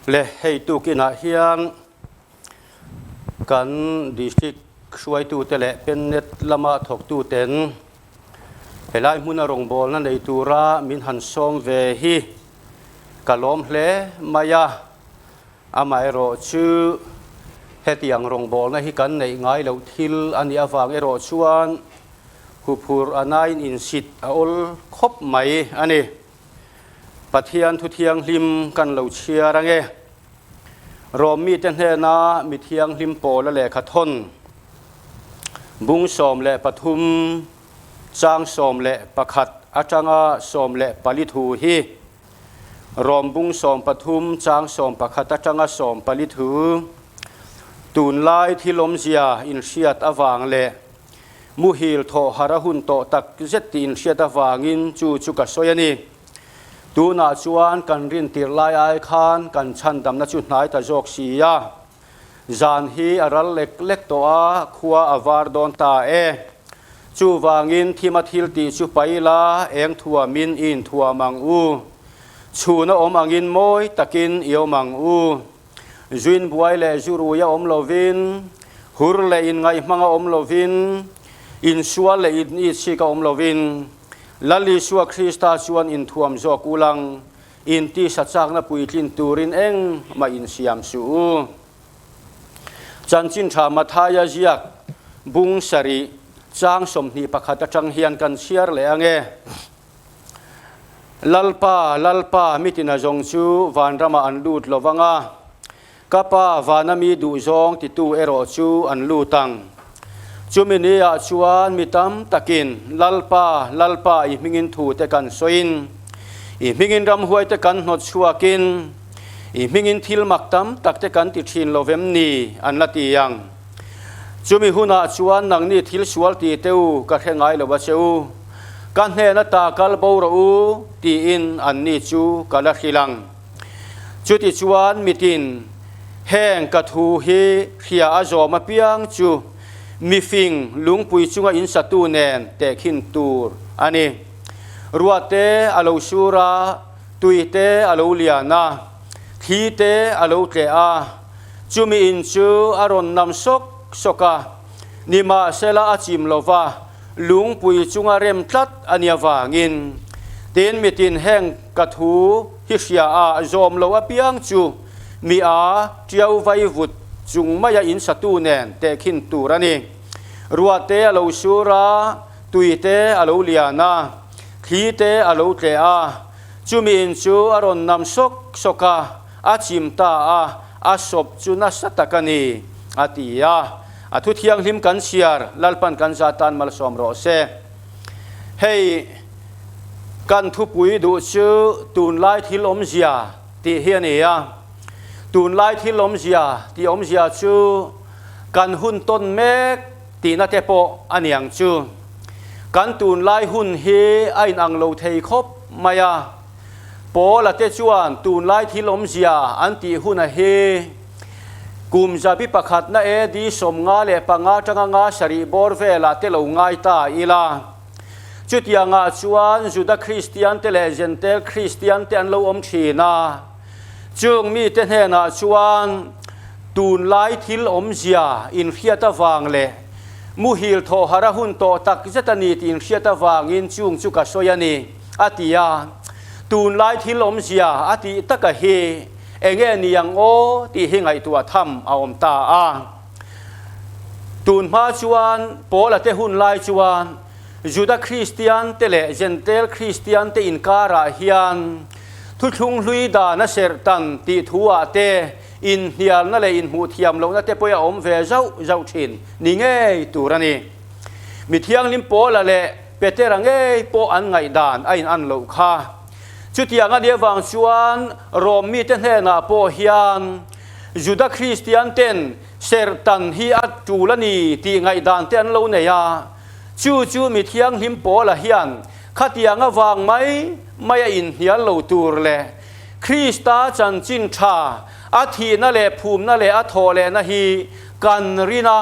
Le hei tukinah hian kan district hruaitute leh pennet lama thawktuten helai hmuna rawngbawlna nei tura min han sawm ve hi ka lawm hle mai a. Amaherawh chu hetiang rawngbawlna hi kan neih ngai loh thil a nih avang erawh chuan huphurh a nain insit a awl khawp mai a ni. Pathian thu thianghlim kan lo chhiar ange. Rom mite hnena mi thianghlim pawla lehkha thawn bung 13 chang 11 atanga 14 thu hi Rom bung 13 chang 11 atanga 14 thu tunlai thil awmzia inhriat avang leh Muhil thawh har a hun tawh tak zet tih inhriat avangin chu chu ka sawi a ni. Tunah chuan kan rintir lai ai khan kan chhandamna chu hnai ta zawk si a. Zan hi a ral lek lek tawh a, khua a var dawn ta e. Chuvangin thima thil tih chu pai la, eng thuamin i inthuam ang u. Chhun a awm angin mawi takin i awm ang u. Zuin buai leh zu rui a awm lovin, hur leh inngaihmang a awm lovin, insual leh initchik a awm lovin, Lal Isua Krista chuan inthuam zawk ulang, intisa chakna puitlin turin engmah insiam suh u. Chanchin tha Mathaia ziak bung sarih chang 21 atang hian kan chhiar leh ange. Lalpa, Lalpa, mitin a zawng chu vanramah an lut lo vang a, ka Pa vana mi duhzawng titu erawh chu an lut ang. Chumi niah chuan mi tam takin, Lalpa, Lalpa, i hmingin thute kan sawiin, i hmingin ramhuaite kan hnawt chhuakin, i hmingin thil mak tam takte kan ti thin lo vem ni? an la ti ang. Chumi hunah chuan nangni thil sual ti teh u, ka hre ngai lo a che u. Ka hnen ata kal bo rawh u, tiin anni chu ka la hrilh ang. Chutichuan mitin heng ka thu hi hria a zawm apiang chu mifing lungpui chunga insatu nen tehkhin tur a ni. Ruahte a lo sur a, tuite a lo lian a, thlite a lo tleh a, Chumi in chu a rawn nam sawk sawk a, nimahsela a chim lo va, lungpui chunga rem tlat a nia vangin. Tin, mitin heng ka thu hi hria a zawm lo apiang chu mi a tiau vai vut chung maia in satu nen tehkhin tur a ni. Ruahte a lo sur a, tuite a lo lian a, thlite a lo tleh a, chumi in chu a rawn nam sawk sawk a, A chim ta a, a sawp chu nasa tak a ni, a ti a. A thu thianghlim kan chhiar, Lalpan kan za tan malsawm rawh se. Hei kan thupui duh chu tunlai thil awmzia tih hi a ni a. Tunlai thil awmzia tih awmzia chu kan hun tawn mek tihna te pawh a ni ang chu. Kan tunlai hun hi a inang lo thei khawp mai a. Paula te chuan tunlai thil awmzia an tih huna hi kum zabi pakhatna AD 55 tanga 70 bawr velah te lo ngai ta ila. Chutiangah chuan Juda Kristian te leh Jentail Kristian te an lo awm thin a. Chung mite hnenah chuan tunlai thil awmzia inhriat avang leh muhil thawhhar a hun tawh tak zet a ni tih inhriat avangin chung chu ka sawi a ni. A ti a, tunlai thil awmzia a tih taka hi enge ni ang aw tih hi ngaihtuah tham a awm ta a. Tun hma chuan Paula te hun lai chuan Juda Kristian te leh Jentail Kristian te inkarah hian thuthlung hlui dan a serh tan tih thu ah te inhnialna leh inhmuh thiam lohna te pawh a awm ve zauh zauh thin ni ngei tur a ni. Mi thianghlim Paula leh Petera ngei pawh an ngaihdan a in an loh kha. Chutiang a nih avang chuan Rom mite hnenah pawh hian Juda Kristian ten serhtan hi a tul a ni tih ngaihdan te an lo nei a. Chu chu mi thianghlim Paula hian khatiang avang mai mai a inhnial lo tur leh Krista chanchin tha a thihna leh phumna leh a thawhlehna hi kan rin a.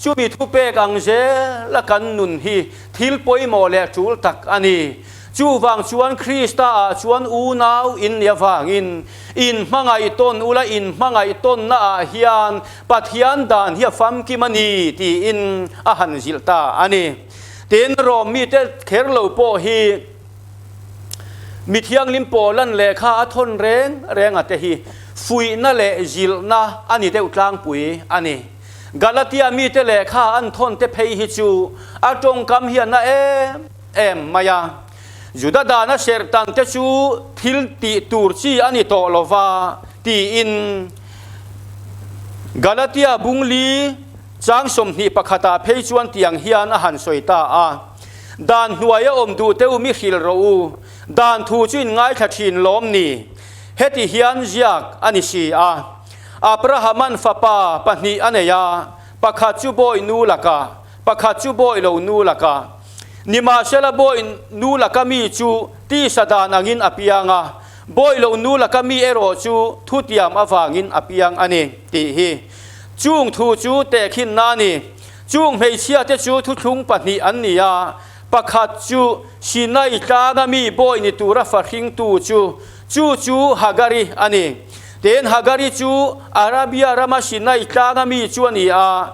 Chumi thupek ang zela kan nun hi thil pawimawh leh tul tak a ni. Chuvang chuan Krista-ah chuan unau in nih avangin in hmangaih tawn ula in hmangaih tawnnaah hian Pathian dan hi a famkim a ni tiin a han zilh ta a ni. Tin, Rom mite kher lo pawh hi mi thianghlim Paulan lehkha a thawn reng reng a te hi fuihna leh zilhna a ni deuh tlangpui a ni. Galatia mite lehkha an thawn te phei hi chu a tawngkam hian a em em mai a. Juda dana serh tan te chu thil tih tur chi a ni tawh lo va tiin Galatia bungli chang 21 ah phei chuan tiang hian a han sawi ta a, Dan hnuaia awm duh te u mi hrilh rawh u, dan thu chu in ngaithla thin lawm ni? Heti hian ziak a ni si a. Abrahama'n fapa pahnih a nei a, pakhat chu bawi nu lakah, pakhat chu bawi lo nu lakah. Nimahsela bawi nu laka mi chu tisa dan angin a piang a, bawi lo nu laka mi erawh chu thutiam avangin a piang a ni, tih hi. Chung thu chu tehkhinna a ni. Chung hmeichhiate chu thuthlung pahnih an ni a, pakhat chu Sinai tlanga mi bawi ni tura fahringtu chu, chu chu Hagari a ni. Tin, Hagari chu Arabia rama Sinai tlanga mi chu a ni a,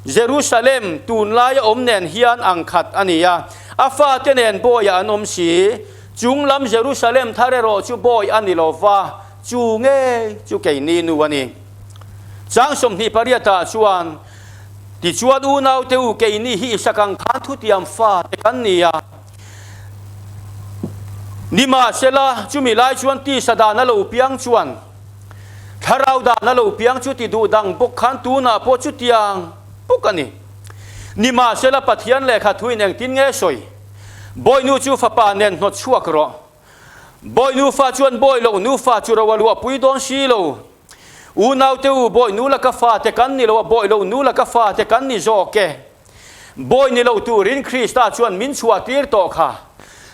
Jerusalem tunlaia awm nen hian ang khat a ni a, a fate nen bawiah an awm si. Chung lam Jerusalem thar erawh chu bawi a ni lo va, chu ngei chu keini nu a ni. Chang 28 ah chuan, Tichuan unaute u, keini hi Isak ang khan thutiam fate kan ni a. Nimahsela, chumi lai chuan tisa dan a lo piang chuan, thlarau dan a lo piang chu ti duh dang bawk khan tunah pawh chutiang bawk a ni. Nimahsela, Pathian lehkha thuin engtin nge sawi? Bawinu chu fapa nen hnawt chhuak rawh. Bawinu fa chuan bawi lo, nufa chu ro a luahpui dawn si lo. Unaute u, bawi nu laka fate kan ni lo a, bawi lo nu laka fate kan ni zawk e. Bawi ni lo turin Krista chuan min chhuah tir tawh kha.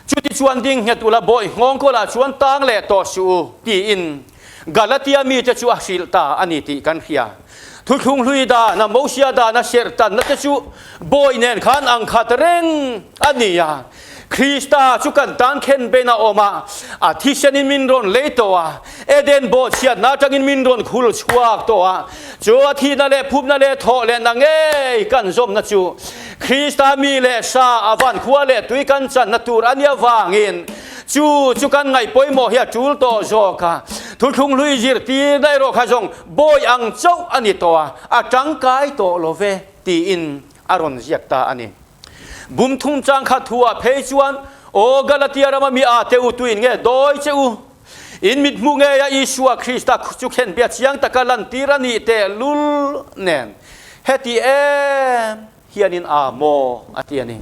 Chuti chuan ding nghet ula bawi nghawng kawlah chuan tang leh tawh suh u, tiin Galatia mite chu a hrilh ta a ni tih kan hria. Thuthlung hlui dana Mosia dana serh tanna te chu bawi nen khan ang khat reng a ni a. Krista chu kan tan khen ben a awm a, a thisenin min rawn lei tawh a, Eden bawhchhiatna atangin min rawn khul chhuak tawh a, chu a thihna leh phupna leh thawh lehna ngei kan zawmna chu Krista mi leh sa a van khua leh tui kan channa tur a nia vangin chu chu kan ngaih pawimawh hi a tul tawh zawk a. Thuthlung hlui zirtirna erawh kha zawng bawi ang chauh a ni tawh a, a tangkai tawh lo ve tiin a rawn ziak ta a ni. Bum thung chang kha thu ah phei chuan, Aw Galatia rama mi a te u tuin nge dawi che u? In mit hmuh ngei a Isua Krista chu khen bia chiang taka lantir a nih teh lul nen heti em hianin a maw a ti a ni.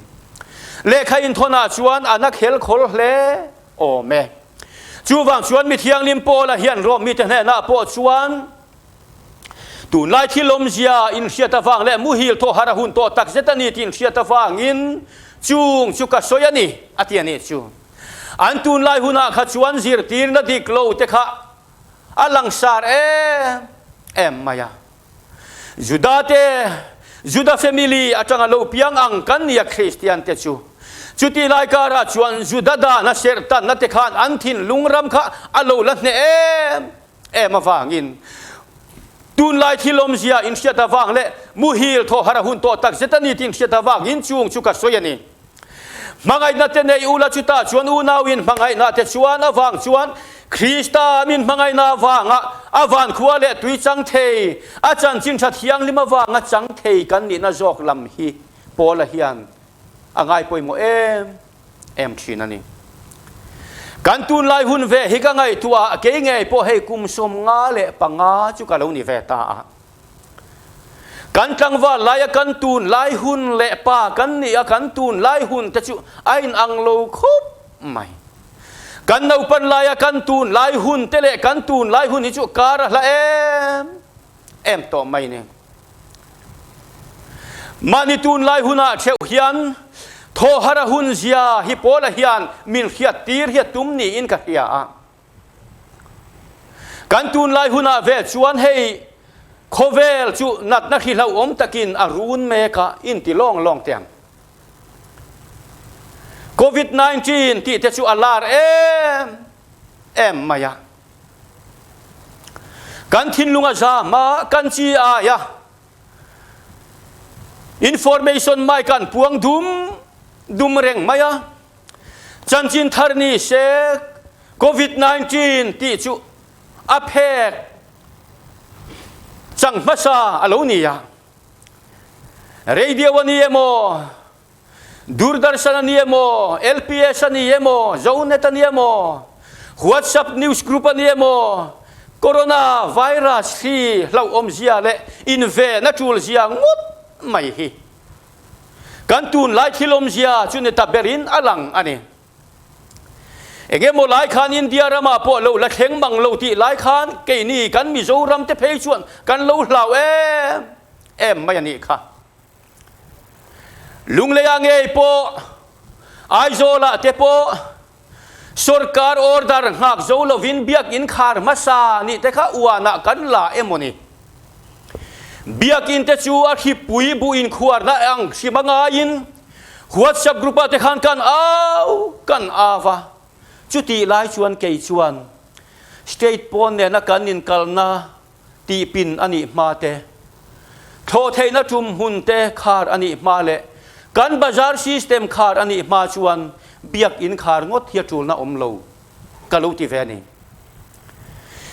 Lehkha inthawn ah chuan a na khel khawl hle awm e. Chuvang chuan mi thianghlim Paula hian Rom mite hnenah pawh chuan, Tunlai thil awmzia inhriat avang leh muhil thaw har a hun tawh tak zet a ni tih inhriat avangin chung chu ka sawi a ni, a ti a nih chu. An tunlai hunah kha chuan zirtirna dik lo te kha a langsar em em mai a. Juda te, Juda family atanga lo piang ang kan nia Kristian te chu. Chuti lai karah chuan Juda dana serh tanna te khan an thinlung ram kha a lo la hneh em em avangin tunlai thil awmzia inhriat avang leh muhil thaw har a hun tawh tak zet a ni tih inhriat avangin chung chu ka sawi a ni. Hmangaihna te nei ula chutah chuan unauin hmangaihna te chuan avang chuan Krista min hmangaihna avanga a vankhua leh tui chang thei, a chanchin tha thianghlim avanga chang thei kan nihna zawk lam hi Paula hian a ngai pawimawh em em thin a ni. Kan tunlai hun ve hi ka ngaihtuah a, kei ngei pawh hei kum 55 chu ka lo ni ve ta a. Kan tlangval laia kan tunlai hun leh pa kan nih a kan tunlai hun te chu a inang lo khawp mai. Kan naupan laia kan tunlai hun te leh kan tunlai hun hi chu kar a hla em em tawh mai ni. Mahni tunlai hunah theuh hian thawhara hun zia hi Paula hian min hriat tir hi a tum niin ka hria a. Kan tunlai hunah ve chuan hei khawvel chu natna hri hlauhawm takin a run mek a, inti lawng lawng teh ang. Covid 19 tih te chu a lar em em mai a. Kan thinlung a zam a, kan chi ai a. Information mai kan puang dum dum reng mai a. Chanchin thar ni se Covid 19 tih chu a phek chang hmasa a lo ni a. Radio a ni emaw, Doordarshan a ni emaw, LPS a ni emaw, Zonet a ni emaw, WhatsApp news group a ni emaw, Corona virus hi hlauhawmzia leh inven a tulzia ngawt mai hi kan tunlai thil awmzia chu ni ta berin a lang a ni. Engemaw lai khan India ramah pawh lo la thleng mang lo tih lai khan keini kan Mizoram te phei chuan kan lo hlau em em mai a nih kha. Lungleia ngei pawh Aizawlah te pawh sorkar order nghak zo lovin biakinn khar hmasa nih te kha uanah kan la emaw ni. Biakinn te chu a hripui buh inkhuarna ang hrim a ngaiin WhatsApp group ah te khan kan au kan au a, chutih lai chuan kei chuan state pawn nena kan inkalna tihpin a nih hma te, thlawh theihna tum hmun te khar a nih hma leh kan bazar system khar a nih hma chuan biakinn khar ngawt hi a tulna awm lo ka lo ti ve a ni.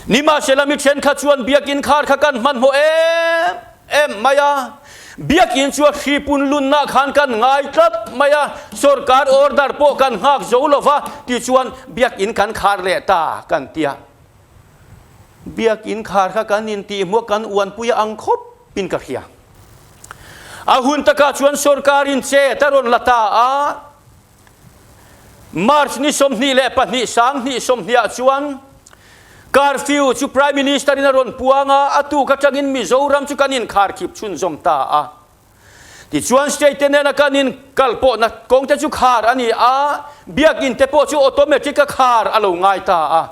Nimahsela mi thenkhat chuan biakinn khar kha kan hmanhmawh em em mai a, biakinn chu a hri pun lunna khan kan ngai tlat mai a, sorkar order pawh kan nghak zo lo va, tichuan biakinn kan khar leh ta kan ti a. Biakinn khar kha kan intihhmuh kan uanpui a ang khawp in ka hria. A hun takah chuan sorkarin chet a rawn la ta a, March ni 22 sang hnih sawmhnih ah chuan curfew chu Prime Minister in a rawn puang a, a tuk atangin Mizoram chu kan inkharkhip chhunzawm ta a. Tichuan state te nena kan inkal pawhna kawng te chu khar a ni a, biakinn te pawh chu automatic a khar a lo ngai ta a.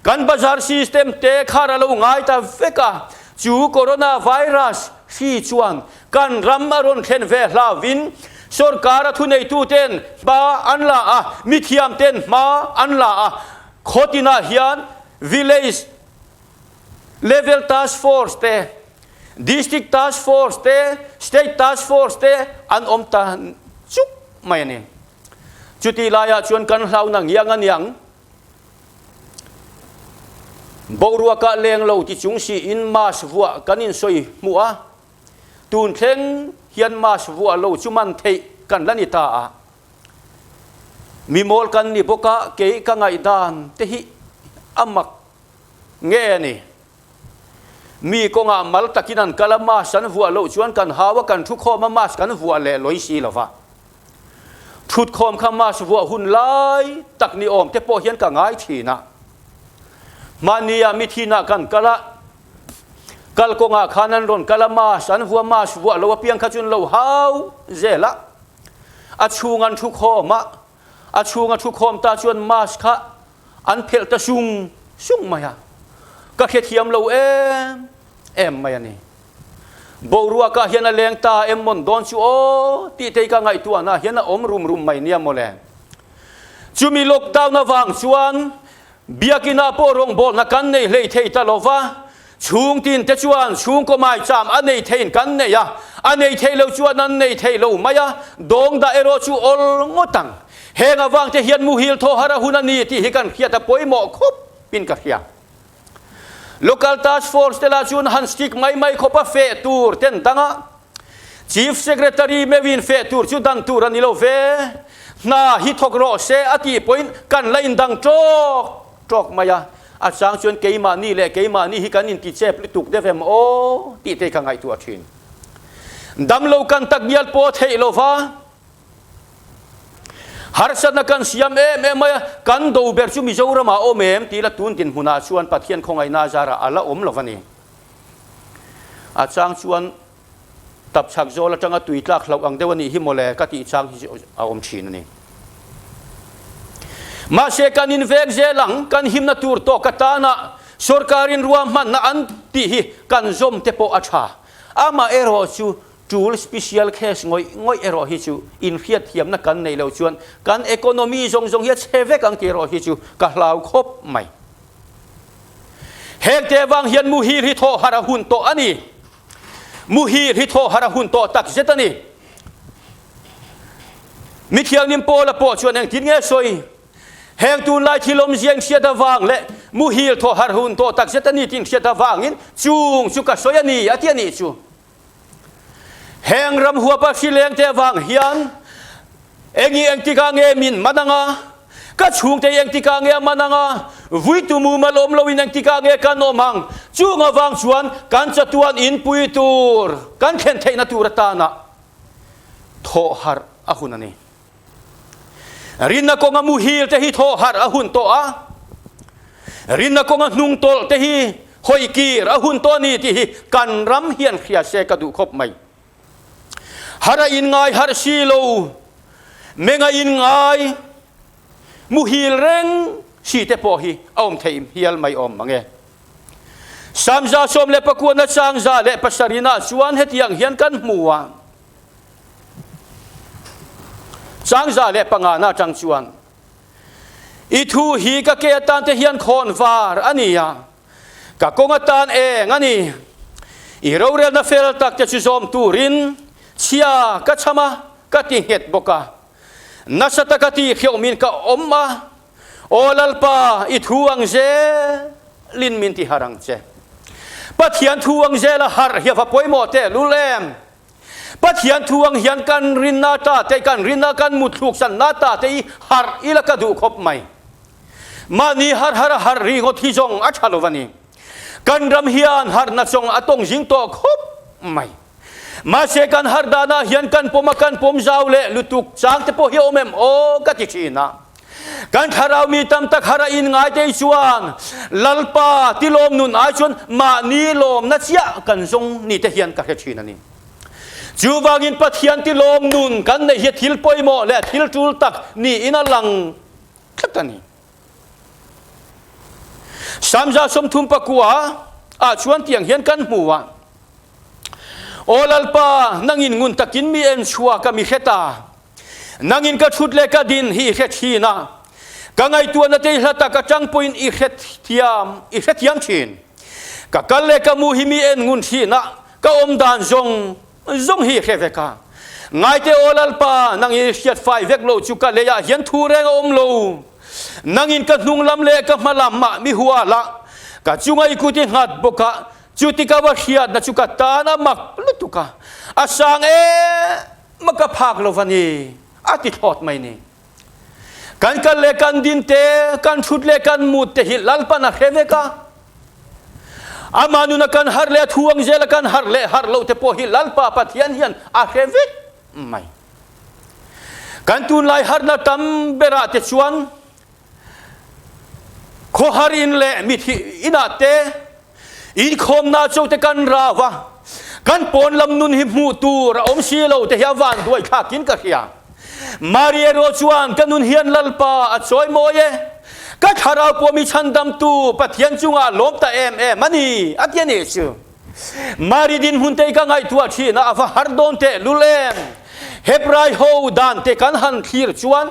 Kan bazar system te khar a lo ngai ta vek a, chu coronavirus hri chuan Kan ram a rawn thlen ve hlauvin sorkar a thuneituten hma an la a, mithiamten hma an la a, khawtinah hian village level task force te, district task force te, state task force te an awm ta chuk mai a ni. Chutih laiah chuan kan hlauna ngiang a niang. Boruakah leng lo ti chung siin mask vuah kan insawi hmuh a, tun thleng hian mask vuah lo chu man theih kan la ni ta a. Mi mawl kan ni bawk a, kei ka ngaihdan te hi a mak nge a ni. Mi kawngah mal takin an kal a, mask an vuah loh chuan kan hau a, kan thukhawm a, mask kan vuah leh lawi si lo va. Thutkhawm kha mask vuah hun lai tak ni awm te pawh hian ka ngai thin a. Mahnia mithinah kan kal a, kal kawngah khan an rawn kal a, mask an vua, mask vuah lo apiang kha chu an lo hau zel a. A chhung an thukhawm a, a chhunga thukhawm ta chuan mask kha an phelh ta sung sung mai a. Ka hrethiam lo em em mai a ni. Boruakah hian a leng ta em mawn dawn chu aw tih te hi ka ngaihtuahna hian a awm rum rum mai nia mawle. Chumi lockdown avang chuan biakinah pawh rawngbawlna kan nei hlei thei ta lo va, chhungtin te chuan chhungkaw maicham a nei theiin kan nei a, a nei thei lo chuan an nei thei lo mai a, dawng dah erawh chu awl ngawt ang. Heng avang te hian muhil thaw har a hun a ni tih hi kan hriat a pawimawh khawp in ka hria. Local Task Force te lah chuan han stick mai mai khawp a feh tur ten dang a, Chief Secretary meuhin feh tur chu dan tur a ni lo ve, hna hi thawk rawh se a tih pawhin kan la indang tawk tawk mai a, a chang chuan keimahni leh keimahni hi kan inti chep lutuk deuh em aw tih te ka ngaihtuah thin. Damlo kan tak ngial pawh theih lo va. Harsatna kan siam em em mai a, kan do ber chu Mizoramah a awm em tih la tun dinhmunah chuan Pathian khawngaihna zarah a la awm lo a ni. A chang chuan tapchhak zawl atanga tui tlak hlauh ang deuh a nih hi mawle ka tih chang hi a awm thin a ni. Mahse kan inveng zel ang, kan himna tur tawk atana sorkarin ruahmanna an tih hi kan zawm te pawh a tha. Amaherawhchu. Tul special case ngawih ngawih erawh hi chu inhriatthiamna kan neih loh chuan kan economy zawng zawng hi a chhe vek ang tih erawh hi chu ka hlau khawp mai. Heng te vang hian muhil hi thawh harh a hun tawh a ni. Muhil hi thawh harh a hun tawh tak zet a ni. Mithianghlim Paula pawh chuan engtin nge sawi? Heng tunlai thil awmzia inhriat avang leh muhil thawh harh hun tawh tak zet a ni tih inhriat avangin chung chu ka sawi a ni a ti a nih chu. Heng ram huapa hri leng te avang hian engi engtikah nge min man anga, ka chhungte engtikah nge a man anga, vuitu mumal awm loin engtikah nge kan awm ang, chung avang chuan kan chatuan inpui tur kan thlen theihna tur atana thawh harh a hun a ni. Rinna kawnga muhil te hi thawh harh a hun tawh a, rinna kawnga hnung tawlh te hi hawi kir a hun tawh a ni tih hi kan ram hian hria se ka duh khawp mai. Harh a inngai harh si lo, meng a inngai muhil reng si te pawh hi a awm theih hial mai awm mang e. Samza 19 chang 107 chuan hetiang hian kan hmu a. Chang 105 na atang chuan, I thu hi ka ke atan te hian khawn var a ni a, ka kawng atan eng a ni. I rorelna fel tak te chu zawm turin chhia ka chham a, ka ti nghet bawk a. Nasa taka ti hriawmin ka awm a, Aw Lalpa, i thu ang zelin min ti harh ang che. Pathian thu ang zela harh hi a va pawimawh tehlul em! Pathian thu ang hian kan rinna ta te, kan rinna kan mutthluk sanna ta te i harh ila ka duh khawp mai. Mahni harh harh a harh ringawt hi zawng a tha lo a ni. Kan ram hian harhna zawng a tawng zing tawh khawp mai. Mahse kan harh danah hian kan pawm a kan pawm zau leh lutuk chang te pawh hi a awm em aw ka ti thin a. Kan thlarau mi tam tak harh a inngai te chuan Lalpa tilawm nun ai chuan mahni lawmna chiah kan zawng ni te hian ka hre thin a ni. Chuvangin Pathian tilawm nun kan neih hi thil pawimawh leh thil tul tak niin a lang tlat a ni. Samza 39 ah chuan tiang hian kan hmu a, Aw Lalpa, nangin ngun takin mi en chhuak a mi hre ta. Nangin ka thut leh ka din hi i hre thin a, ka ngaihtuahna te i hla tak atang pawhin i hre thiam, i hre thiam thin. Ka kal leh ka mu hi mi en ngun thin a, ka awm dan zawng zawng hi i hre vek a. Ngaite aw Lalpa, nangin i hriat fai vek lo chu ka leiah hian thu reng a awm lo. Nangin ka hnung lam leh ka hma lam ah mi hual a, ka chunga i kut i nghat bawk a, chuti ka va hriatna chu ka tan a mak lutuk a, a sang em. Ma ka phak lo va ni, a ti thlawt mai ni. Kan kal leh kan din te, kan thut leh kan mut te hi Lalpan a hre vek a. Ama nuna kan harh leh a thu ang zela kan harh leh harh loh te pawh hi Lalpa Pathian hian a hre vek mai. Kan tunlai harhna tam berah te chuan Khawhar in leh mithi inah te inkhawmna cho te kan rau a, kan pawn lam nun hi hmuh tur a awm si lo te hi a van duai thlakin ka hria. Mari erawh chuan ka nun hian Lalpa a chawi mawi e, ka thlarau pawh mi chhandamtu Pathian chungah lawm ta em em a ni, a ti a nih chu. Mari dinhmun te ka ngaihtuah thin a, a va har dawn tehlul em! Hebrai ho dan te kan han thlir chuan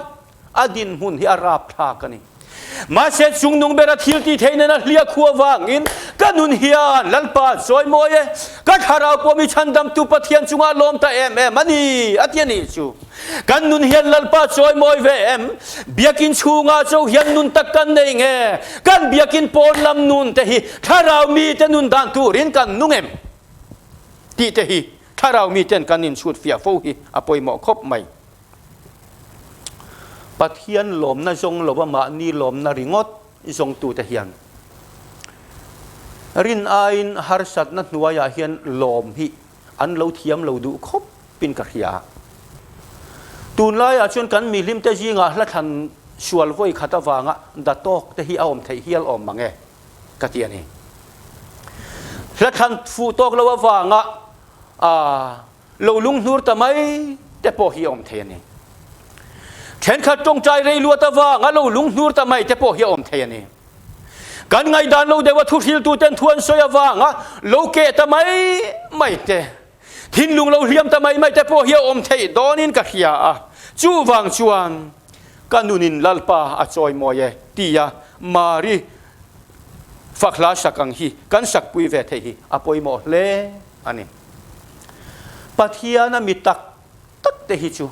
A dinhmun hi a rapthlak a ni. Mahse chungnung bera thil tih theih nena hliah khua vangin ka nun hian Lalpa chawi mawi e, ka thlarau pawh mi chhandamtu Pathian chungah lawm ta em em a ni, a ti a nih chu. Kan nun hian Lalpa chawi mawi ve em? Biakin chhungah cho hian nun tak kan nei nge? Kan biakin pawn lam nun te hi thlarau mite nun dan turin kan nung em? Tih te hi thlarau miten kan inchhut fiah fo hi a pawimawh khawp mai. Pathian lawmna zawng lova mahni lawmna ringawt zawngtute hian rin aiin harsatna hnuaiah hian lawm hi an lo thiam lo duh khawpin ka hria. Tunlaiah chuan kan mihlimte zingah hla thlan sual vawi khat avanga datawk te hi a awm theih hial awm mang e ka ti a ni. Hla thlan fuh tawk lo avanga Lo lunghnur ta mai te pawh hi a awm thei a ni. Thenkhat tawngtai rei luat avanga lo lunghnur ta mai te pawh hi a awm thei a ni. Kan ngaihdan lo deuha thuhriltu ten thu an sawi avanga lo keh ta mai mai te. Thinlung lo hliam ta mai mai te pawh hi a awm theih dawnin ka hria a, chuvang chuan ka nunin Lalpa a chawimawi e tia Mari fak hla sak ang hi kan sakpui ve theih hi a pawimawh hle a ni. Pathiana mi tak tak te hi chu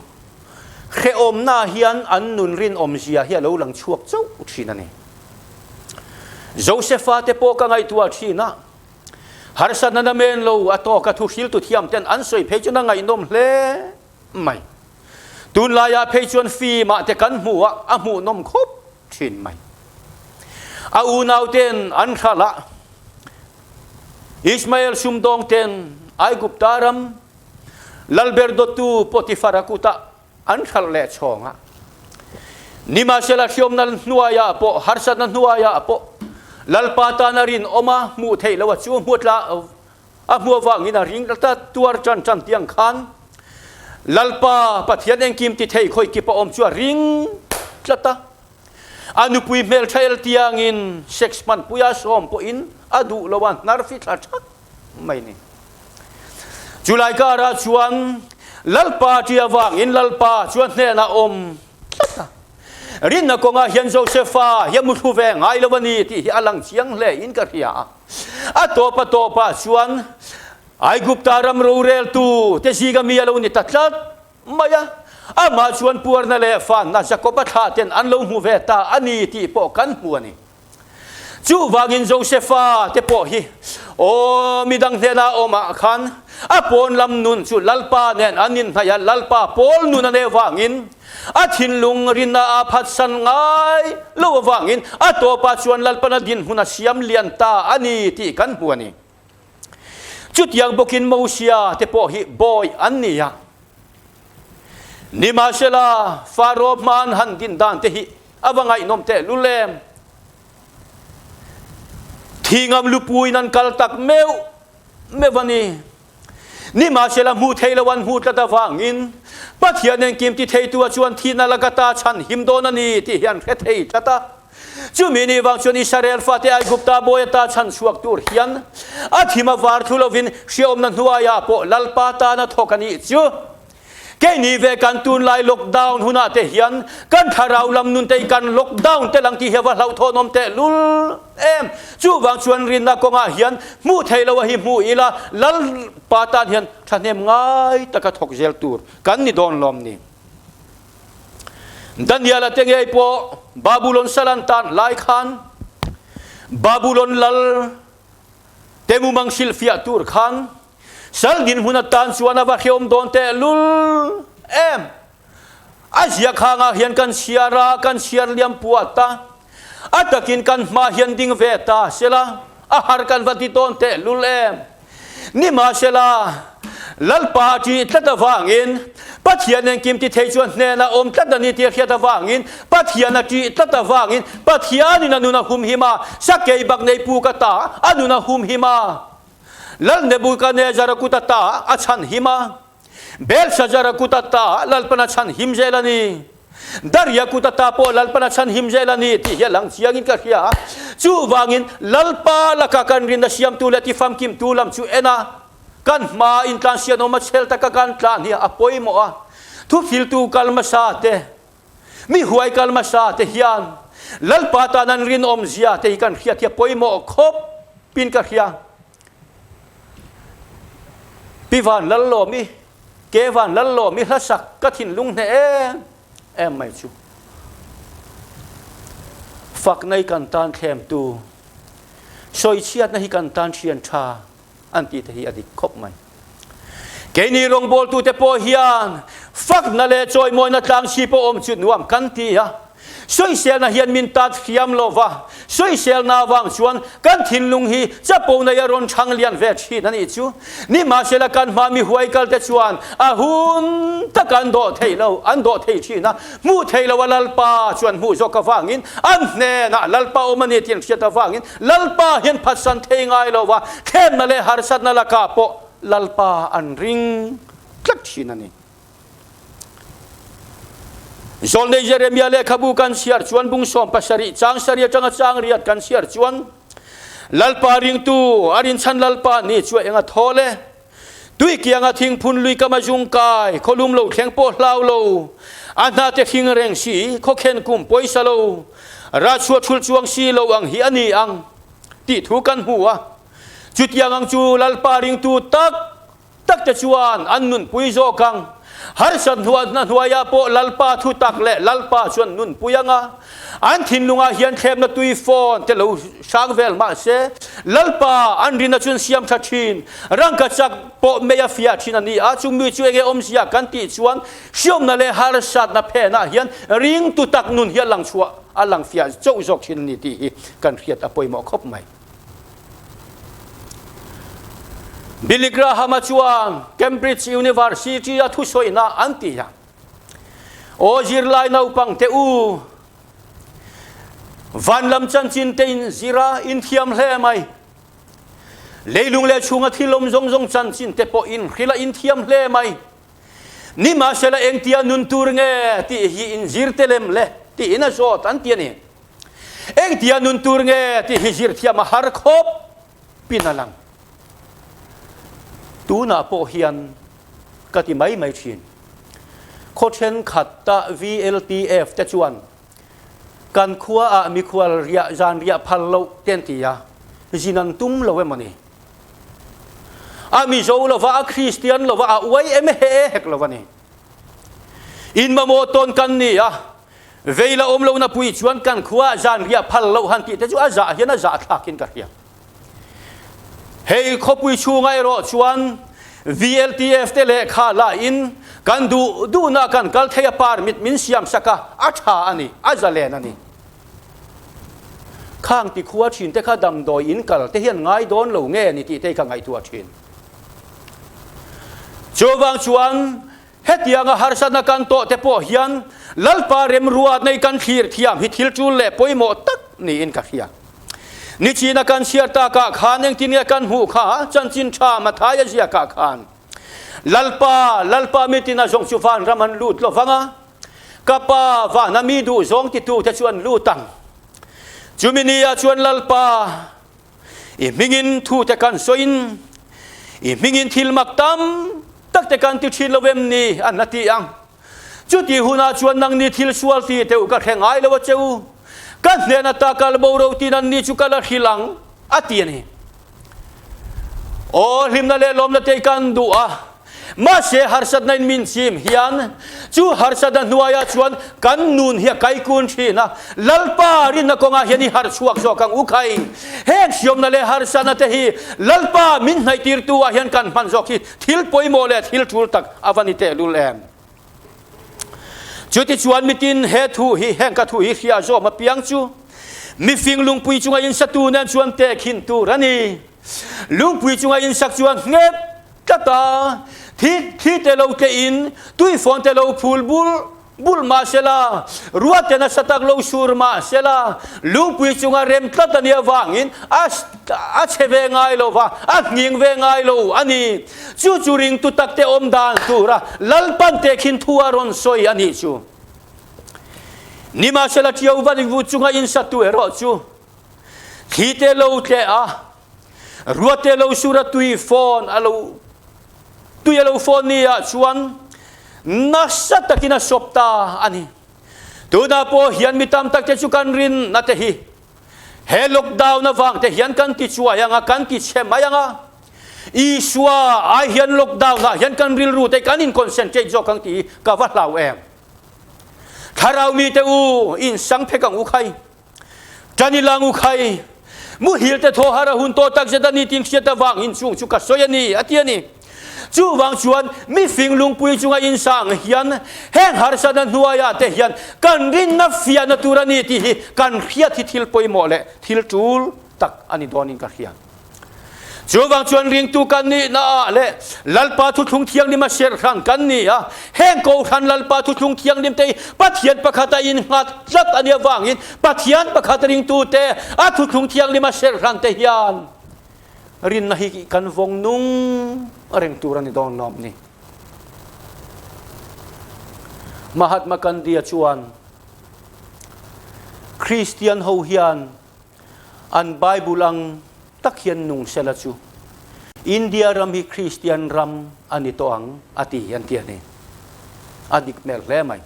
hrehawmna hian an nun rinawmzia hi a lo lang chhuak chauh thin a ni. Josefa te pawh ka ngaihtuah thin a, harsatna na men lo a tawk a thu hriltu thiam ten an sawi phei chuan a ngaihnawm hle mai. Tunlaiah phei chuan film ah te kan hmu a, a hmuhnawm khawp thin mai. A unau ten an hralh a, Ismael sumdawng ten Aigupta ram Lalber dawttu Potifara kutah an hralh leh chhawng a. Nimahsela hriamna hnuaiah pawh, harsatna hnuaiah pawh Lalpa tan a rinawm a, hmuh theih loh a chu hmu tla a hmu avangin a ring ta tuar tan tan tiang khan Lalpa Pathian engkim ti thei khawi kip a awm chu a ring tlat a. A nupui hmeltha el tiangin sex hmanpuia sawm pawhin a duh lo a, hnar fithla thak mai ni. Chulai karah chuan Lalpa ṭi avangin Lalpa chuan hnenah awm tlat a. Rinna kawngah hian Josefa hi a muthlu ve ngai lo a ni tih hi a lang chiang hle in ka hria a. A tawp a tawpah chuan Aigupta ram roreltu te zinga mi a lo ni ta tlat mai a. Amah chuan puarna leh fanna Jakoba thlah ten an lo hmu ve ta a ni tih pawh kan hmu a ni. Chuvangin Josefa te pawh hi aw midang hnena awmah khan a pawn lam nun chu Lalpa nen an inhnaih a, Lalpa pawl nun a neih avangin a thinlung rinna a phatsan ngai lo avangin a tawpah chuan Lalpana dinhmun a siam lian ta a ni tih kan hmu a ni. Chutiang bawkin Mosia te pawh hi bawi an ni a. Nimahsela Faro hmaan han din dan te hi A va ngaihnawm teh lul em? Thingam lupuiin an kal tak meuh meuh a ni. Nimahsela hmuh thei lo an hmuh tlat avangin Pathian engkim ti theitu a chuan thihna laka ta chhan him dawn a ni tih hi an hre thei tlat a. Chumi ni vang chuan Israel fate Aigupta bawi ata chhan chhuak tur hian a thim a var thlu lovin hriaawmna hnuaiah pawh Lalpa tana thawk a nih chu. Keini ve kan tunlai lockdown hunah te hian kan thlarau lam nun te hi kan lockdown tel ang tih hi a va hlauhthawnawm tehlul em. Chuvang chuan rinna kawngah hian hmuh theih loh a hi hmuh ila Lalpa tan hian thahnem ngai taka thawk zel tur kan ni dawn lawm ni. Daniel-a te ngei pawh Babulon sal an tan lai khan Babulon lal te mumang hrilhfiah tur khan Sal dinhmun atan chuan a va hreawm dawn tehlul em? A ziakhangah hian kan chhiar a, kan chhiar liam puat a, a takin kan hma hian ding ve ta sela, a har kan va ti dawn tehlul em? Nimahsela, Lalpa a ṭih tlat avangin, Pathian engkim ti thei chuan hnenah awm tlat a ni tih a hriat avangin, Pathian a ṭih tlat avangin, Pathianin a nun a humhim a, sakei bak nei pu ka ta, a nun a humhim a. Lal Nebukanezzara kut ata a chhan him a, Belshazzara kut ata Lalpan a chhan him zel a ni. Daria kut ata pawh Lalpan a chhan him zel a ni tih hi a lang chiangin ka hria a. Chuvangin Lalpa laka kan rinna siamtu leh tifamkimtu lam chu en a, kan hmaa intlansianawm a chhel taka kan tlan hi a pawimawh a. Thufiltu kal hmasa te, mi huai kal hmasa te hian Lalpa tan an rinawmzia te hi kan hriat hi a pawimawh khawp pin ka hria. Pi Van Lallawmi, Ke Van Lallawmi hlasak ka thinlung hneh em em mai chu. Fakna hi kan tan thlemtu, sawichhiatna hi kan tan thian tha an tih te hi a dik khawp mai. Keini rawngbawltute pawh hian fakna leh chawimawina tlangchhi pawh awm chu nuam kan ti a. Sawiselna hian min tat hriam lo va, sawiselna avang chuan kan thinlung hi chapo nei a rawn chhang lian ve thin a nih chu. Nimahsela kan hma mi huai kal te chuan a hun tak an dawh thei lo, an dawh thei thin a, hmuh thei lo a Lalpa chuan hmuh zawk avangin an hnenah Lalpa awm a ni tih an hriat avangin Lalpa hian phatsan thei ngai lo va, thlemna leh harsatna lakah pawh Lalpa an ring tlat thin a ni. Zawlnei Jeremia lehkhabu kan chhiar chuan bung 70 chang sarih atanga chang riat kan chhiar chuan Lalpa ringtu a rinchhan Lalpa ni chu a eng a thawl e. Tui kianga thingphun lui kam a zung kai, khawlum lo thleng pawh hlau lo, a hna te hring reng si, khawkhen kum pawisa lo, rachhuah thul chuang si lo ang hi a ni ang tih thu kan hmu a. Chutiang ang chu Lalpa ringtu tak tak te chuan an nunpui zawk ang. Harsat hnuahna hnuaiah pawh Lalpa thu tak leh Lalpa chuan nunpui ang a. An thinlungah hian thlemna tui fawn te lo hrang vel mah se, Lalpa an rina chuan siam tha thin, rangka chak pawh mei a fiah thin a ni a. Chumi chu enge awmzia kan tih chuan hriawmna leh harsatna phenah hian ringtu tak nun hi a lang chhuah a lang fiah chauh zawk thin a ni tih hi kan hriat a pawimawh khawp mai. Billy Graham-a chuan Cambridge University-a thusawiina an ti a, Aw zirlai naupang te u, van lam chanchin te in zir a, in thiam hle mai. Leilung leh chhunga thil awm zawng zawng chanchin te pawh in hrilh a, in thiam hle mai. Nimahsela engtia nun tur nge tih hi in zir te lem le tiin a zawt an ti a ni. Engtia nun tur nge tih hi zir thiam a har khawp pin a lang. Tunah pawh hian ka ti mai mai thin. Khaw thenkhat a VLTF te chuan kan khua ah mikhual riah zan riah phal loh te an ti a, zin an tum lo emaw ni? A Mizo lova, a Kristian lova, a uai em he hek lo a ni. In mamawh tawn kan ni a, vei la awm lohna pui chuan kan khua ah zan riah phal loh han tih te chu a zah hian a zah thlakin ka hria. Hei khawpui chhungah erawh chuan VLTF te lehkha la in kan duh duhna kan kal thei a permit min siam sak a, a tha a ni, a zalen a ni. Khang ti khua thin te kha damdawi in kal te hian ngai dawn lo nge ni tih te hi ka ngaihtuah thin. Chuvang chuan hetianga harsatna kan tawh te pawh hian Lalpa remruat nei kan thlir thiam hi thil tul leh pawimawh tak niin ka hria. Nichina kan chhiar takah khan engtin nge kan hmuh kha chanchin tha Mathaia ziakah khan Lalpa, Lalpa mitin a zawng chu vanram an lut lo vang a, Ka pa vana mi duh zawng titu te chu an lut ang. Chumi ni ah chuan Lalpa, i hmingin thu te kan sawiin, i hmingin thil mak tam tak te kan ti thin lo em ni an la ti ang. Chuti hunah chuan nangni thil sual ti teuh ka hre ngai lo a che u. Ka hnen ata kal bo ro tin anni chu ka la hrilh ang, a ti a ni. Aw, hlimna leh lawmna te kan duh a, mahse harsatna in min chim hian chu harsatna hnuaiah chuan kan nun hi a kaikun thin a, Lalpa rinna kawngah hian i harh chhuak zawk ang u khai. Heng hriamna leh harsatna te hi Lalpa min hnaihtirtu ah hian kan hman zawk hi thil pawimawh leh thil tul tak a va ni tehlul em. Chutichuan mitin he thu hi heng ka thu hi hria zawm apiang chu mifing lungpui chunga insatu nen chuan tehkhin tur a ni. Lungpui chunga insak chuan nghet tlat a, thi thli te lo tlehin tuifawn te lo phul bul bul mah sela, ruat te nasa tak lo sur mah sela, lungpui chunga rem tlat a nih avangin a a chhe ve ngai lo va, a nghing ve ngai lo a ni. Chu chu ringtu takte awm dan tura Lalpan tehkhin thu a rawn sawi a nih chu. Nimahsela Ṭiauva vu chunga insatu erawh chu thli te lo tleh a, ruat te lo sur a tui fawn a lo tui a lo fawn ni ah chuan nasa takin a sawp ta a ni. Tunah pawh hian mi tam takte chu kan rinna te hi He lockdown avang te hian kan ti chuai ang a, kan ti chhe mai ang a. Isua ai hian lockdown ah hian kan rilru te kan in concentrate zawk ang tih hi ka va hlau em. Thlarau mi te u, in sang phek ang u khai. Tan i lang u khai. Muhil te thaw har a hun tawh tak zet a ni tin hriat avang in chung chu ka sawi a ni, a ti a ni. Chuvang chuan mifing lungpui chunga insang hian heng harsatna hnuaiah te hian kan rinna fiahna tur a ni tih hi kan hriat hi thil pawimawh leh thil tul tak a ni dawnin ka hria. Chuvang chuan ringtu kan nihna ah leh Lalpa Thuthlung Thianghlim a serhran kan ni a, heng Kohhran Lalpa Thuthlung Thianghlim te hi Pathian pakhat a innghat tlat a nih avangin Pathian pakhat ringtute a Thuthlung Thianghlim a serhran te hian Rinna hi kan vawng nung reng tur a ni dawn lawm ni. Mahatma Gandhi-a chuan Kristian ho hian an Bible ang tak hian nung sela chu. India ram hi Kristian ram a ni tawh ang a ti an ti a ni. A dik hmel hle mai.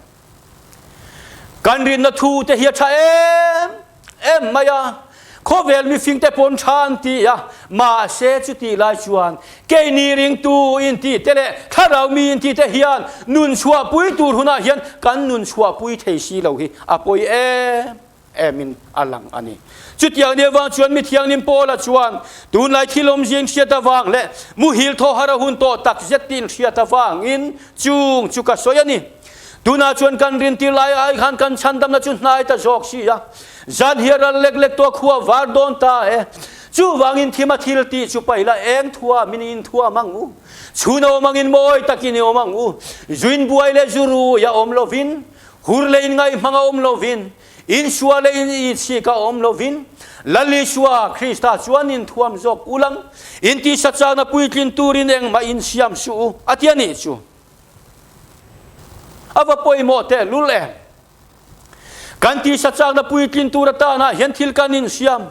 Kan rinna thu te hi a tha em em mai a, khawvel mifing te pawn tha an ti a, mahse chutih lai chuan keini ringtu inti te leh thlarau mi inti te hian nun chhuahpui tur hunah hian kan nun chhuahpui thei si lo hi a pawi em em in a lang a ni. Chutiang ni avang chuan mi thianghlim Paula chuan tunlai thil awmzia inhriat avang leh muhil thaw har a hun tawh tak zet tih inhriat avangin chung chu ka sawi a ni. Tunah chuan kan rintir lai ai khan kan chhandamna chu hnai ta zawk si a, zan hi a ral lek lek tawh khua var dawn ta e. Chuvangin thim a thil tih chu paih la eng thuam in in thuam ang u. Chhun a awm angin mawi takin i awm ang u. Zuin buai leh zu rui a awm lovin, hur leh in ngaihmang a awm lovin, Insua leh in ichhik a awm lovin, Lal Isua Krista chuan in thuam zawk ulang, in tisa chakna puitlin turin engmah in siam suh u, a ti a nih chu. A va pawimawh tehlul em! Kan tisa chakna puitlin tur atana hian thil kan insiam.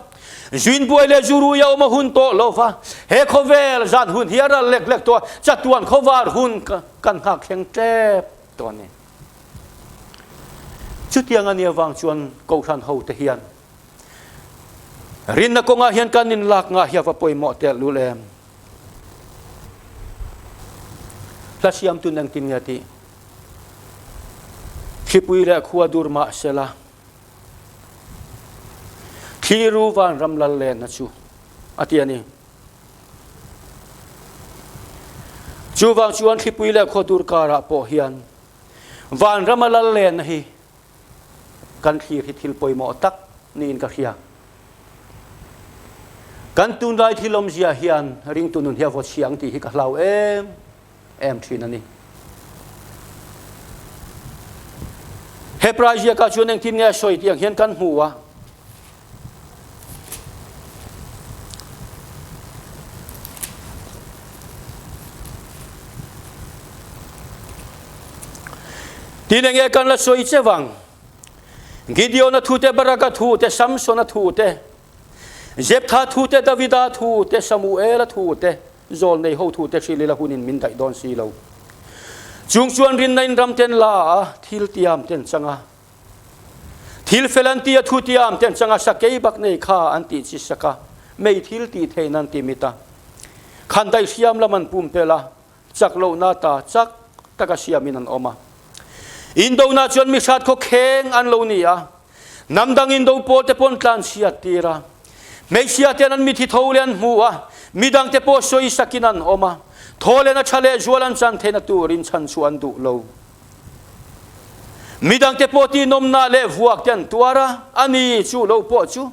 Zuin buai leh zurui a awm a hun tawh lo va, he khawvel zan hun hi a ral lek lek tawh a, chatuan khawvar hun kan nghak thleng tep tawh a ni. Chutiang a nih avang chuan Kohhran hote hian rinna kawngah hian kan inlak ngah hi a va pawimawh tehlul em? Hla siamtu engtin nge tih? Thlipui leh khua dur mah sela, thliru vanram lal lenna chu a ti a ni. Chuvang chuan thlipui leh khua dur karah pawh hian vanrama lal lenna hi kan thlir hi thil pawimawh tak niin ka hria. Kan tunlai thil awmzia hian ringtu nun hi a vaw chhia ang tih hi ka hlau em em thin a ni. Hebrai ziakah chuan engtin nge a sawi tih ang hian kan hmu a. Tin enge kan la sawi che vang? Gideon-a thu te, Baraka thu te, Samson-a thu te, Jeptha thu te, Davida thu te, Samuela thu te, Zawlnei ho thu te hrilh ila hunin min daih dawn si lo. Chung chuan rinna in ram ten la a, thil tiam ten chang a. Thil fel an ti a, thu tiam ten chang a, sakei bak nei kha an tih chi sak a, mei thil tih theihna an ti mit a. Khan daih hriam lam an pumpelh a, chak lohna ta chak taka siamin an awm a. Indona chuan mi hrat khaw kheng an lo ni a, hnam dang indo pawl te pawn tlan chhiat tir a. Hmeichhia ten an mithi tho leh an hmu a, midang te pawh sawi sakin an awm a, thaw lehna tha leh zual an chan theihna turin chhan chu an duh lo. Midang te pawh tinawmna leh vuak te an tuar a, ani chu lo pawh chu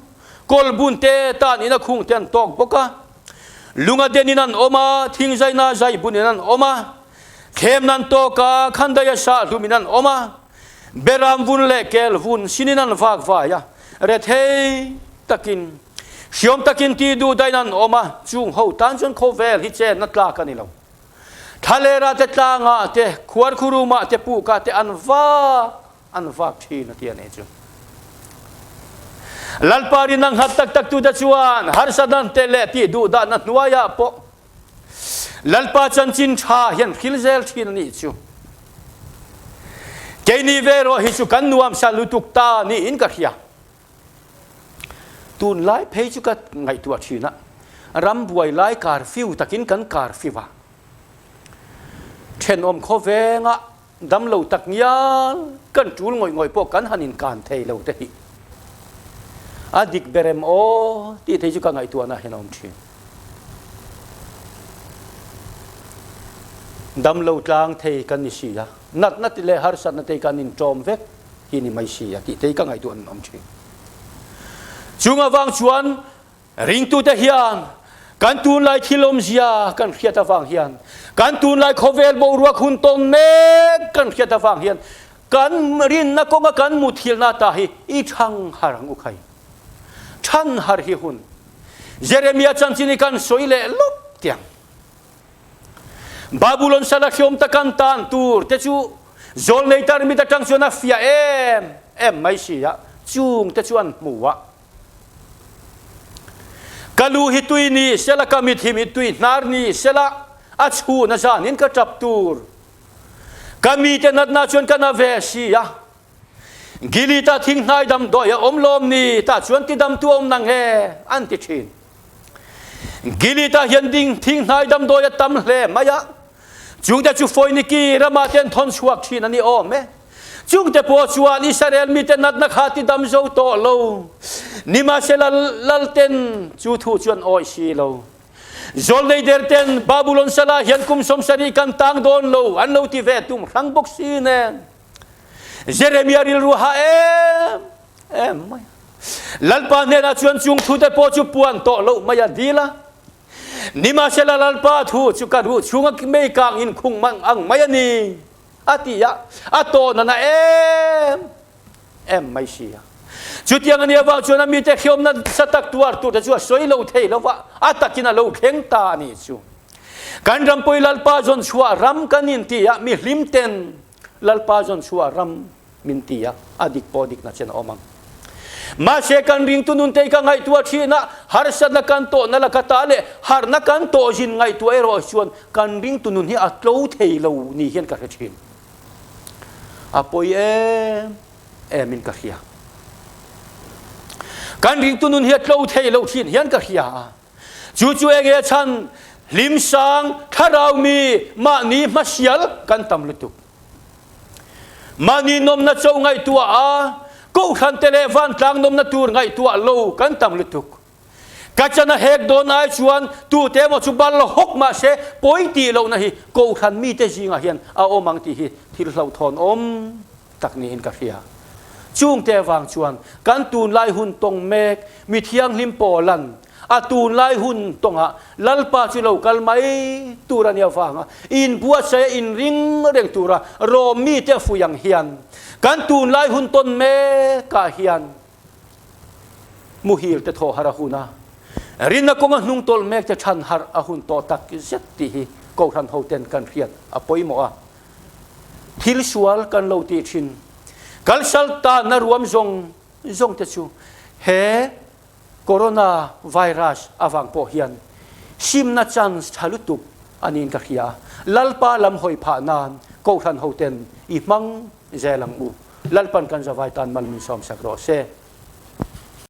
kawlbun te tan in a khung te an tawk bawk a. Lunga denin an awm a, thingzaina zai bunin an awm a, thlemna an tawk a, khandaia sah hlumin an awm a, beram vun leh kel vun sinin an vak vai a, rethei takin, hriam takin ti duh dain an awm a, chung ho tan chuan khawvel hi chenna tlak a ni lo. Thlalera te tlangah te, khuarkhurumah te, pukah te an vak An vak thin a ti a nih chu. Lalpa rin a nghat tak tak tute chuan harsatna te leh tih duh dahna hnuaiah pawh Lalpa chanchin tha hian hril zel thin a nih chu. Keini ve erawh hi chu kan nuamsa lutuk ta niin ka hria. Tunlai phei chu ka ngaihtuah thin a, ram buai lai curfew takin kan curfew a. Thenawm khawvengah Damlo tak ngial kan tul ngawih ngawih pawh kan han inkan thei lo te hi a dik ber em aw tih thei chu ka ngaihtuahna hian a awm thin. Damlo tlang thei kan ni si a, natna ti leh harsatna te kan inṭawm vek hi ni mai si a tih te hi ka ngaihtuahna an awm thin. Chung avang chuan Ringtute hian kan tunlai thil awmzia kan hriat avang hian, kan tunlai khawvel boruak hun tawn mek kan hriat avang hian kan rinna kawnga kan muthilna ta hi i thang har ang u khai. Than har hi hun. Jeremia chanchin hi kan sawi leh lawk tiang. Babulon sala hriawm tak an tan tur te chu zawlnei tarmit atang chuan a fiah em em mai si a, chung te chu an hmu a. Ka lu hi tui ni sela, ka mit hi mittui hnar ni sela, a chhun a zanin ka tap tur. Ka mite natna chuan ka na ve si a. Gilita thinghnai damdawi a awm lawm ni, tah chuan tidamtu a awm nang he, an ti thin. Gilita hian ding thinghnai damdawi a tam hle mai a, chungte chu Foiniki ramah te an thawn chhuak thin a ni awm e. Chungte pawh chuan Israel mite natna kha tidam zo tawh lo. Nimahsela lalten chu thu chu an awih si lo. Zawlnei der ten Babulon salah hian kum 70 kan tang dawn lo an lo ti ve tum hrang bawk si nen. Jeremia rilru ha em em mai. Lalpa hnenah chuan chung thu te pawh chu puan tawh loh mai a dil a. Nimahsela Lalpa thu chu ka ruh chhunga mei kang in khung mang ang mai a ni a ti a, a tawh nana em em mai si a. Chutiang a nih avang chuan a mite hriawmna nasa tak tuar tur te chu a sawi lo thei lo va, a takin a lo thleng ta a nih chu. Kan rampui Lalpa zawn chhuah ram kan inti a, mi hlim ten Lalpa zawn chhuah ram min ti a, a dik pawh dikna chen a awm ang. Mahse kan ringtu nuntei ka ngaihtuah thin a, harsatna kan tawhna laka ta leh harhna kan tawh zin ngaihtuah erawh chuan kan ringtu nun hi a tlo thei lo ni hian ka hre thin. A pawi em em in ka hria. Kan ringtu nun hi a tlo thei lo thin hian ka hria a. Chu chu eng nge chhan hlim sang thlarau mi mahni hmasial kan tam lutuk. Mahni nawmna cho ngaihtuah a, kohhran te leh vantlang nawmna tur ngaihtuah lo kan tam lutuk. Ka chan a hek dawn ai chuan tute emaw chu bal hawk mah se pawi tih lohna hi kohhran mite zingah hian a awm ang tih hi thil hlauhthawn awm tak niin ka hria. Chungte avang chuan kan tunlai hun tawng mek mi thianghlim pawlan a tunlai hun tawngah Lalpa chu lo kal mai tur a nih avanga inbuatsaih a inring reng tura Rom mite a fuih ang hian kan tunlai hun tawn mekah hian muhil te thawh harh a hun a, rinna kawnga hnung tawlh mek te chhan harh a hun tawh tak zet tih hi Kohhran hoten kan hriat a pawimawh a. Thil sual kan lo tih thin kalsal tanna ruam zawng zawng te chu he Corona virus avang pawh hian simna chance tha lutuk a niin ka hria. Lalpa lam hawi phah nan Kohhran hoten i hmang zel ang u. Lalpan kan zavai tan mal min sawmsak rawh se.